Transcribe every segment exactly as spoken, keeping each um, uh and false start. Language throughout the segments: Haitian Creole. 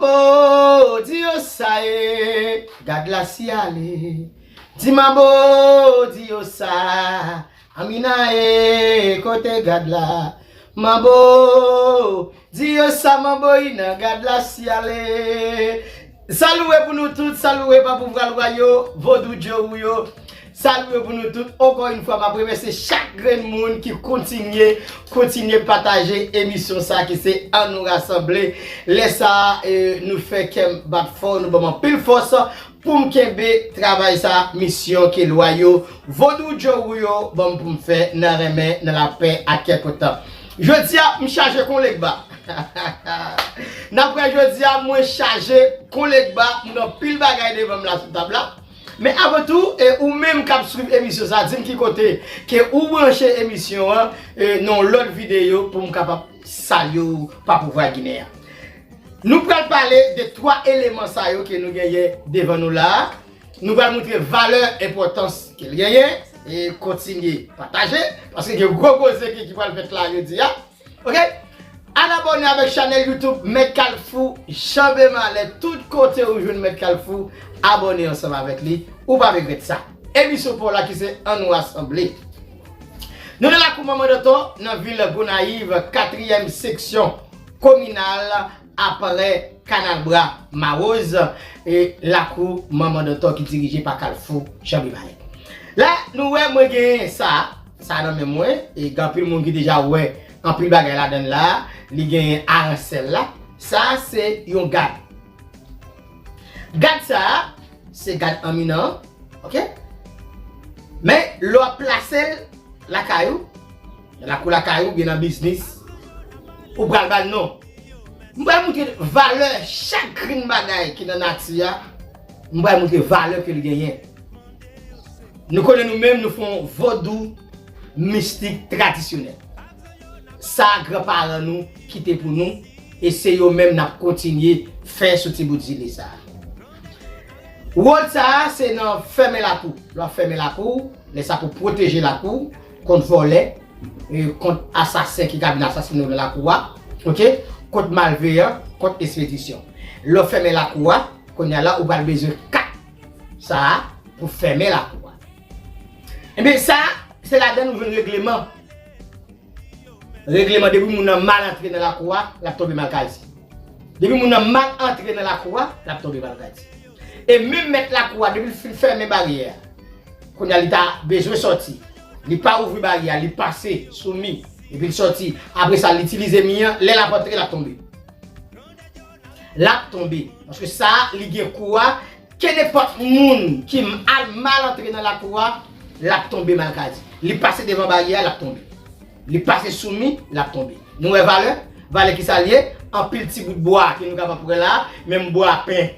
Oh, di yo sa ye, gad la si ale. Di manbo, di yo sa. Amina e, kote gad la? Manbo, di yo sa, manbo i nan gad la si ale. Salué pou nou tout, salué pa pouvwa lwa yo, vodou djowou yo. Salué pou nou tout. Ankò yon fwa, m ap remèsye chak grenn moun ki kontinye, kontinye pataje emisyon sa ki se An Nou Rasanble. Lè sa, eh, nou fè kè m bat fò, nou ban m anpil fòs pou m kenbe travay sa, misyon ke lwa yo, vodou djowou yo, ban m pou m fè nan renmen, nan lapè ak kè kontan. Jodi a, m chaje kon legba. N ap wè jodi a, mwen chaje kon legba, m gen anpil bagay devan m la sou tab la. Men avan tou, e ou menm k ap swiv emisyon sa, di m ki kote ke ou branche emisyon an, e nan yon lòt videyo pou m kapab salye w pa pouvwa ginen an. Nou pral pale de twa eleman sa yo ke nou genyen devan nou la a. Nou pral montre valè, enpòtans ke l genyen. E kontinye pataje, paske gen gwo koze ki, ki pral fèt la jodi a. Oke? Al abòne avèk chanèl YouTube Mèt Kalfou, Janbe Malè, tout kote ou jwenn Mèt Kalfou, abòne ansanm avèk li, ou pa regrèt sa. Emisyon pa w la ki se An Nou Rasanble. Nou nan lakou Manman Danton, nan vil Gonayiv, katriyèm seksyon kominal, aprè Kanal Bwa Mawoz, e lakou Manman Danton ki dirije pa Kalfou Janbe Malè. La, nou wè mwen gen sa, sa nan men mwen, e gen anpil moun ki deja wè anpil bagay ladan l la, li gen aransèl la. Sa se yon gad. Gad sa, se gad anminan, oke? Men, lè w ap plase l lakay ou, nan lakou lakay ou, oubyen nan biznis, ou pral ba l non. M pral montre valè chak grenn bagay ki nan nati a. M pral montre valè ke l genyen. Nou konnen nou menm, nou fè yon vodou mistik tradisyonèl. Sa granparan nou kite pou nou, e se yo menm n ap kontinye fè sou ti bout zile sa a. Wòl sa a, se nan fèmen lakou. Lè w ap fèmen lakou, lè sa pou pwoteje lakou kont vòlè, e, kont asasen ki ka vin asasinen w nan lakou a, oke? Kont malveyan, kont espedisyon. Lè w fèmen lakou a, kounye a la, ou pral bezwen kat sa a pou fèmen lakou a. Ebyen, sa, se ladan nou jwenn regleman. Regleman, depi moun nan mal antre nan lakou a, l ap tonbe malkazi. Depi moun nan mal antre nan lakou a, l ap tonbe malkazi. E menm mèt lakou a, depi l fin fèmen baryè a, kounye a li ta bezwen sòti. Li pa ouvri baryè a, li pase sou mi, epi l sòti. Apre sa, l itilize mi an, lè l ap antre, l ap tonbe. L ap tonbe. Paske sa a, li gen kou a, kenenpòt moun ki m-, al mal antre nan lakou a, l ap tonbe malkazi. Li pase devan baryè a, l ap tonbe. Li pase sou mi, l ap tonbe. Nou wè valè? Valè ki sa l ye? Anpil ti bout bwa ke nou kapab wè la, menm bwa pen.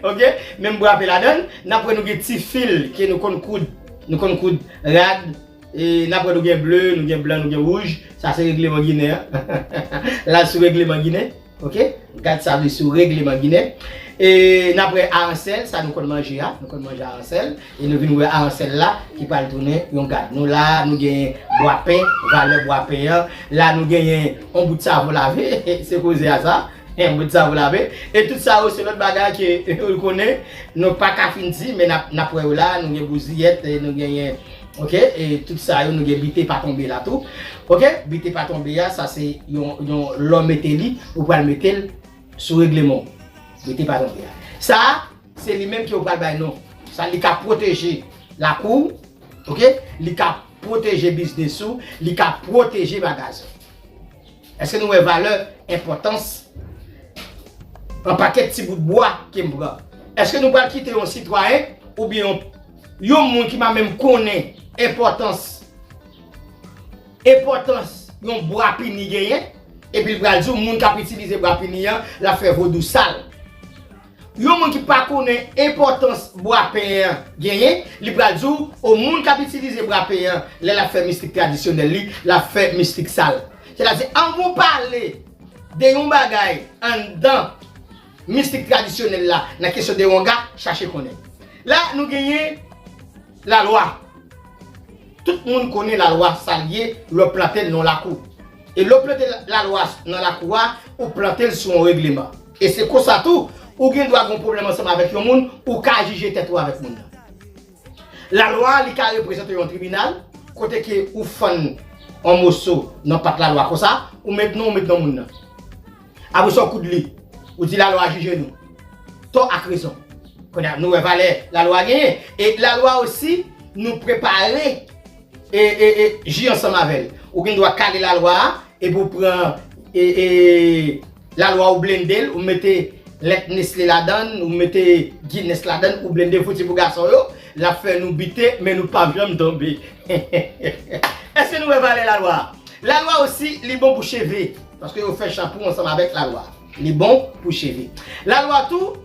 Oke? Menm bwa pen ladan l. N ap wè nou gen ti fil ke nou konn koud. Nou konn koud rad. E n ap wè nou gen ble, nou gen blan, nou gen wouj. Sa se regleman ginen an. La sou regleman ginen. Oke? Gad sa vle sou regleman ginen. E n ap wè aransèl, sa nou konn manje a. Nou konn manje aransèl. E nou vin wè aransèl la ki pral tounen yon gad. Nou la, nou gen bwa pen, valè bwa pen an. La, nou genyen yon bout savon lave. Se koze a sa. Yon bout savon lave. E tout sa yo, se lòt bagay ke ou konnen, nou pa ka fin di, men n ap, n ap wè yo la. Nou gen bouziyèt, e nou genyen, oke, e tout sa yo, nou gen bite pa tonbe la tou. Oke, bite pa tonbe a, sa se yon, yon lè w mete li, ou pral mete l sou regleman w. Bite pa tonbe a. Sa a, se li menm ke ou pral bay non. Sa, li ka pwoteje lakou w, oke? Li ka pwoteje biznis ou, li ka pwoteje magazen w. Èske nou wè valè, enpòtans yon pakèt ti bout bwa ke m pran? Èske nou pral kite yon sitwayen oubyen yon, yon moun ki pa menm konnen enpòtans, enpòtans yon bwa pini genyen, epi l pral di w moun k ap itilize bwa pini an, l ap fè vodou sal? Yon moun ki pa konnen enpòtans bwa pen an genyen, li pral di w, o, moun k ap itilize bwa pen an, lè l ap fè mistik tradisyonèl li, l ap fè mistik sal. Sètadi, anvan w pale de yon bagay anndan mistik tradisyonèl la, nan kesyon de wanga, chache konnen. La, nou genyen lalwa. Tout moun konnen lalwa, sa l ye, lè w plante l nan lakou. E lè w plante lalwa nan lakou a, ou plante l sou yon regleman. E se konsa tou, ou gen dwa gen yon pwoblèm ansanm avèk yon moun, ou ka jije tèt ou avèk moun nan. Lalwa a, li ka reprezante yon tribinal, kote ke ou fann yon moso nan pat lalwa konsa, ou met non, ou met non moun nan. Apre sa, ou koud li, ou di lalwa jije nou. Tò ak rezon. Kounye a, nou wè valè lalwa genyen. E lalwa osi, nou prepare e, e, e, ji ansanm avè l. Ou gen dwa kale lalwa a, epi ou pran e, e, lalwa ou blende l, ou mete lèt Nestle ladan l, ou mete Guinness ladan l, ou blende fouti pou gason yo, l ap fè nou bite, men nou p ap janm tonbe. Èske nou wè valè lalwa a? Lalwa osi, li bon pou cheve, paske yo fè chanpou ansanm avèk lalwa. Li bon pou cheve. Lalwa tou,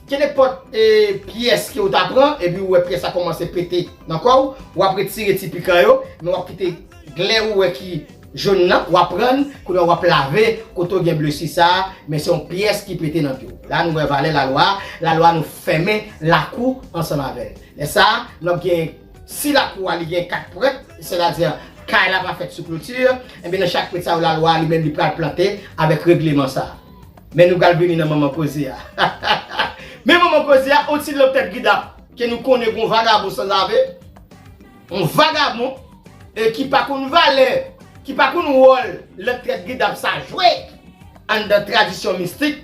kenenpòt e, pyès ke ou ta pran, epi ou wè pyès la kòmanse pete nan kò w, w ap retire ti pikan yo, men w ap kite glè ou wè ki jòn nan, w ap pran, kounye a w ap lave kote w gen blesi sa a, men se yon pyès ki pete nan pye w. La nou wè valè lalwa a, lalwa nou fèmen lakou ansanm avè l. Lè sa a, nou ap gen, si lakou a li gen kat prent, sètadi kay la pa fèt sou kloti, enben nan chak prent sa yo lalwa a li menm li pral plante avèk regleman sa a. Men nou pral vini nan manman koze a. Men manman koze a, yon ti lanp tèt gidap ke nou konnen gon vagabon sanzave, yon vagabon e ki pa konn valè, ki pa konn wòl lanp tèt gidap sa jwe anndan tradisyon mistik.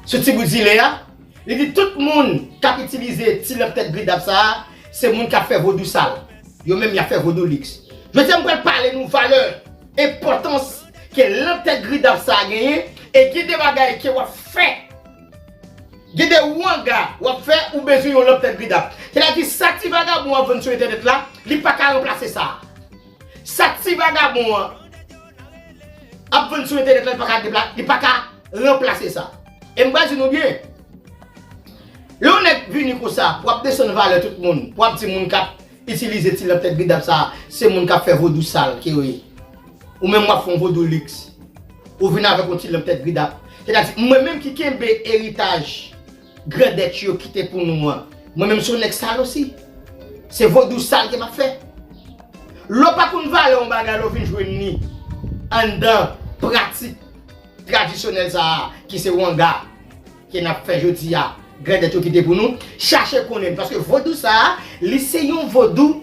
Sou ti bout zile a, li di tout moun k ap itilize ti lanp tèt gidap sa a, se moun k ap fè vodou sal. Yo menm y ap fè vodou liks. Jodi a m pral pale nou valè, enpòtans ke lanp tèt gidap sa a genyen, e gen de bagay ke w ap fè, gen de wanga w ap fè, ou bezwen yon lanp tèt gidap. Sètadi sa ti vagabon ap vann sou entènèt la, li pa ka ranplase sa. Sa ti vagabon an ap vann sou entènèt la, li pa ka depla-, li pa ka ranplase sa. E m pral di nou byen, lè yon nèg vini konsa, pou ap desann valè tout moun, pou ap di moun k ap itilize ti lanp tèt gidap sa, se moun k ap fè vodou sal ke yo ye. Ou menm w ap fè yon vodou liks. Ou vin avèk yon ti lanp tèt gidap. Sètadi, mwen menm ki kenbe eritaj grandèt yo kite pou nou an, mwen menm se yon nèg sal osi. Se vodou sal ke m ap fè. Lè w pa konn valè yon bagay, lè w vin jwenn li anndan pratik tradisyonèl sa a, ki se wanga, ke n ap fè jodi a, grandèt yo kite pou nou, chache konnen l. Paske vodou sa a, li se yon vodou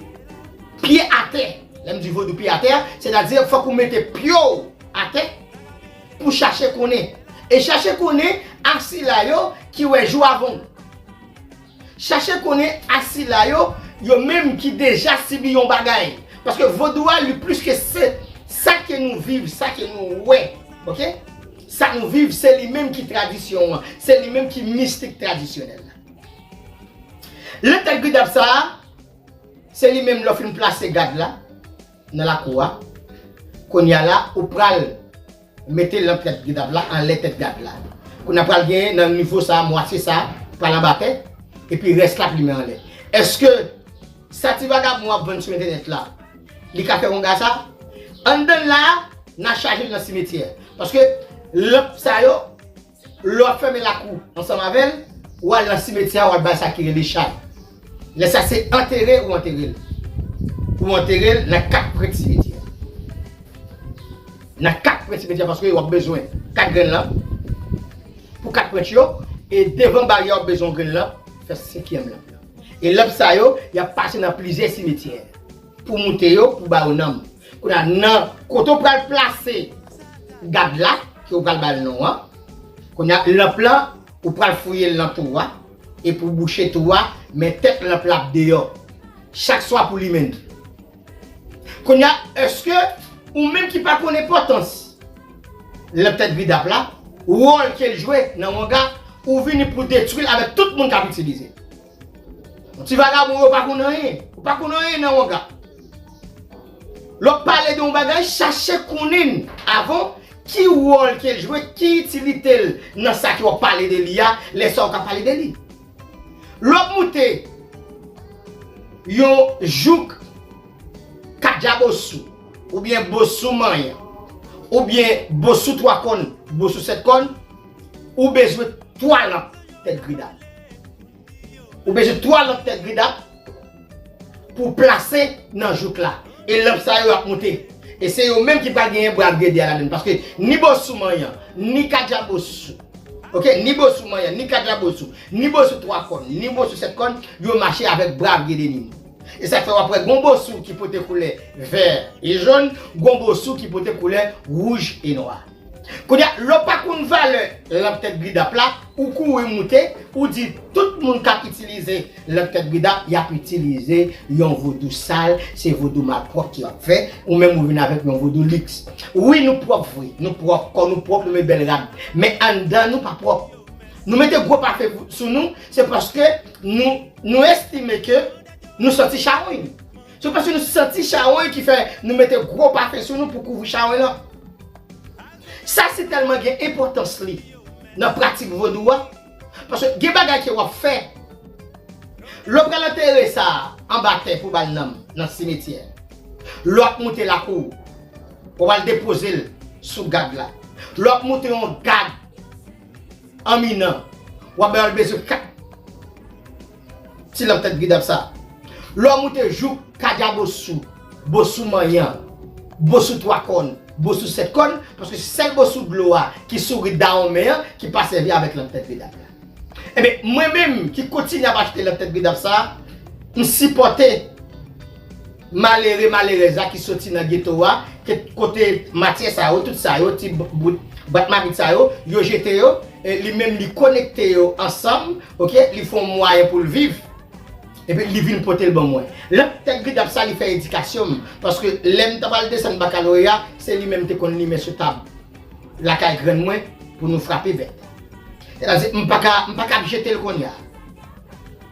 pye atè. Lè m di vodou pye atè, sètadi fòk ou mete pye w atè pou chache konnen. E chache konnen a sila yo ki wè jou avan w. Chache konnen a sila yo, yo menm ki deja sibi yon bagay. Paske vodou a, li plis ke se sa ke nou viv, sa ke nou wè. Oke? Sa nou viv, se li menm ki tradisyon an. Se li menm ki mistik tradisyonèl la. Lanp tèt gidap sa a, se li menm lè w fin plase gad la nan lakou a. Kounye a la, ou pral mete lanp tèt gidap la anlè tèt gad la. Kounye a pral gen nan nivo sa a, mwatye sa a pral anba tè, epi rès la ap limen anlè. Èske sa ti vagabon ap vann sou entènèt la, li ka fè wanga sa? Anndan la, n a chaje l nan simetyè. Paske lanp sa yo, lè w ap fèmen lakou ansanm avè l, w al nan simetyè a, w al bay sa ki rele chay. Lè sa se antere ou antere l. Ou antere l nan kat prent simetyè. Nan kat prent simetyè, paske w ap bezwen kat grenn lanp pou kat prent yo, e devan baryè w ap bezwen yon grenn lanp, fè senkyèm lanp lan. E lanp sa yo, y ap pase nan plizyè simetyè pou moute yo, pou ba yo nanm. Kounye a, nan kote w pral plase gad la, ke w pral ba l non an, kounye a, lanp lan, ou pral fouye l nan twou a, epi w bouche twou a, men tèt lanp la ap deyò. Chak swa pou limen l. Kounye a, èske ou menm ki pa konn enpòtans lanp tèt gidap la, wòl ke l jwe nan wanga, ou vini pou detwi l avèk tout moun k ap itilize l? Yon ti vagabon, yo pa konn anyen. Ou pa konn anyen nan wanga. Lè w ap pale de yon bagay, chache konnen avan ki wòl ke l jwe, ki itilite l nan sa ke w ap pale de li a, lè sa w ka pale de li. Lè w ap moute yon jouk kadja bosou, oubyen bosou manyen, oubyen bosou twa kòn, bosou sèt kòn, ou bezwen twa lanp tèt gridap. Ou bezwen twa lanp tèt gridap pou plase nan jouk la. E lanp sa yo ap moute. E se yo menm ki pral genyen Brav Gede a ladann. Paske ni Bosou Manyan, ni Kadja Bosou, oke, ni Bosou Manyan, ni Kadja Bosou, ni Bosou Twa Kòn, ni Bosou Sèt Kòn, yo mache avèk Brav Gede Nimo. E sa k fè w ap wè gon Bosou ki pote koulè vè e jòn, gon Bosou ki pote koulè wouj e nwa. Kounye a, lè w pa konn valè lanp tèt gridap la, ou kouri moute, ou di tout moun k ap itilize lanp tèt gridap, y ap itilize yon vodou sal, se vodou malpwòp ki ap fè, ou menm ou vin avèk yon vodou liks. Wi, nou pwòp vre, nou pwòp, kò nou pwòp, nou met bèl rad, men anndan nou pa pwòp. Nou mete gwo pafen sou nou, se paske nou, nou estime ke nou santi chawony. Se paske nou santi chawony ki fè nou mete gwo pafen sou nou pou kouvri chawony lan. Sa si tèlman gen enpòtans li nan pratik vodou a, paske gen bagay ke w ap fè. Lè w pral antere sa anba tè pou ba l nanm nan simetyè, lè w ap moute lakou, w ap al depoze l sou gad la. Lè w ap moute yon gad anminan, w ap ba yo bezwen kat ti lanp tèt gridap sa. Lè w moute jouk Kadja Bosou, Bosou Manyan, Bosou Twa Kòn, Bosou Sèt Kòn, paske se sèl Bosou dlo a ki sou ri Dawonmen an ki pa sèvi avèk lanp tèt gridap la. Ebyen, mwen menm ki kontinye ap achte lanp tèt gridap sa, m sipòte malere, malerèz la ki soti nan geto a, ke kote matyè sa yo, tout sa yo, ti bout bwat mamit sa yo, yo jete yo, e li menm li konekte yo ansanm, oke, li fè yon mwayen pou l viv. Epi li vin pote l ban mwen. Lanp tèt gridap sa, li fè edikasyon m, paske lè m ta pral desann bakaloreya, se li menm te konn limen sou tab lakay grann mwen pou nou frape vèt. Sètadi, m pa ka, m pa ka ap jete l kounye a.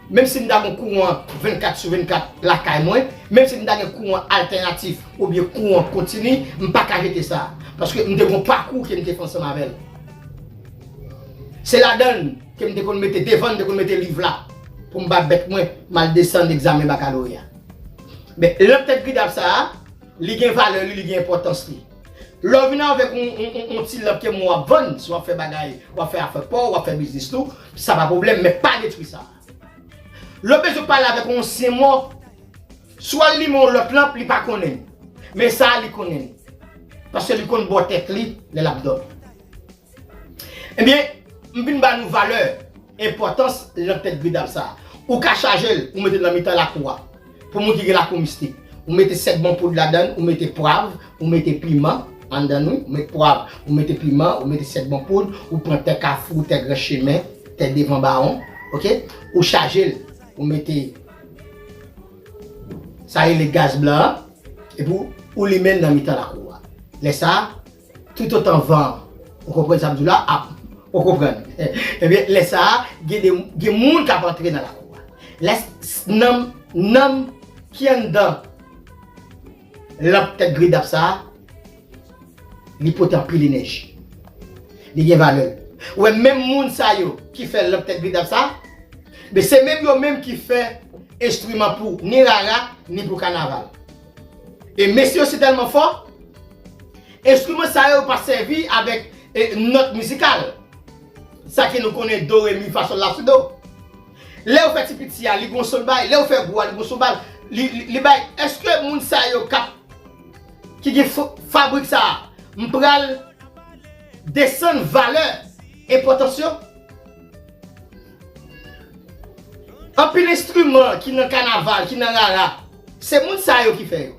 Menm si m ta gen kouran vennkat sou vennkat lakay mwen, menm si m ta gen kouran altènatif oubyen kouran kontini, m pa ka jete sa. Paske m te gen yon pakou ke m te fè ansanm avè l. Se ladan l ke m te konn mete devan, m te konn mete liv la pou m ba bèt mwen, m al desann egzamen bakaloreya. Men, lanp tèt gridap sa a, li gen valè li, li gen enpòtans li. Lè w vin avèk yon, yon, yon, yon ti lanp ke mwen w ap vann, si w ap fè bagay, w ap fè afè pa w, w ap fè biznis tou, sa pa pwoblèm, men pa detwi sa. Lè w bezwen pale avèk yon ansyen mò, swa l limen yon lòt lanp, li pa konnen l. Men sa a, li konnen l. Paske li konn bò tèt li lè l ap dòmi. Ebyen, m vin ba nou valè, enpòtans lanp tèt gridap sa a. Ou ka chaje l, ou mete l nan mitan lakou a. Pou moun ki gen lakou mistik, ou mete sèt bon poud ladan l, ou mete pwav, ou mete piman anndan l, wi, ou mete pwav, ou mete piman, ou mete sèt bon poud, ou pran tè kafou, tè gran chemen, tè devan bawon, oke? Ou chaje l, ou mete sa rele gaz blan an, epi ou, ou limen l nan mitan lakou a. Lè sa a, toutotan van an, ou konprann sa m di w la, ap, ou konprann. Ebyen, lè sa a, gen de, gen moun k ap antre nan lakou a. Lè s-, nanm, nanm ki anndan lanp tèt gridap sa a, li pote anpil enèji. Li gen valè. Ou wè, menm moun sa yo ki fè lanp tèt gridap sa a, men se menm yo menm ki fè enstriman pou ni rara, ni pou kanaval. E mesye yo si tèlman fò, enstriman sa yo pa sèvi avèk, e, nòt mizikal. Sa ke nou konnen do, re, mi, fa, sòl, la, si, do. Lè yo fè ti piti a, li gon son bay, lè yo fè gwo a, li gon son bay, li, li, li bay. Èske moun sa yo k ap, ki gen f-, fabrik sa a, m pral desann valè enpòtans yo? Anpil enstriman ki nan kanaval, ki nan rara, se moun sa yo ki fè yo.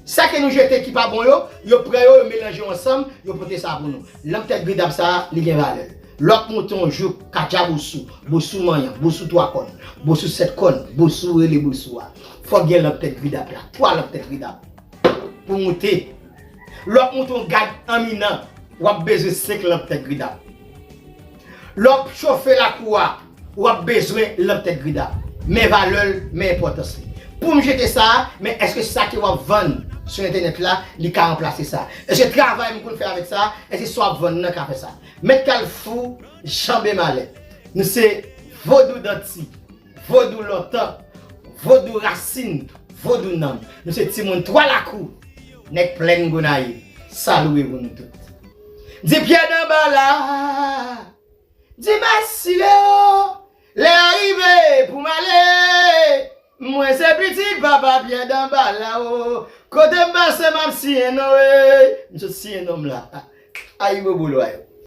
Sa ke nou jete ki pa bon yo, yo pran yo, yo melanje yo ansanm, yo pote sa pou nou. Lanp tèt gridap sa a, li gen valè. Lè w ap monte yon jouk, Kadja Bosou, Bosou Manyan, Bosou Twa Kòn, Bosou Sèt Kòn, Bosou rele Bosou a, fò w gen lanp tèt gridap la, twa lanp tèt gridap pou moute. Lè w ap monte yon gad anminan, w ap bezwen senk lanp tèt gridap. Lè w ap chofe lakou a, w ap bezwen lanp tèt gridap. Men valè l, men enpòtans li. Pou m jete sa a, men èske sa ke w ap vann sou entènèt la, li ka ranplase sa? Èske travay m konn fè avèk sa a, èske sa w ap vann nan ka fè sa? Mèt Kalfou, janbe malè. Nou se vodou danti, vodou lontan, vodou rasin, vodou nanm. Nou se timoun twa lakou, nèg plèn Gonayiv. Salut pou nou tout. Di pyè dan bala, di mèsi Leo, lè a rive pou m ale. Mwen se pitit papa pyè dan bala o. Kote m pase m ap siyen non ey. M sot siyen non m la. Ayibobo lwa yo.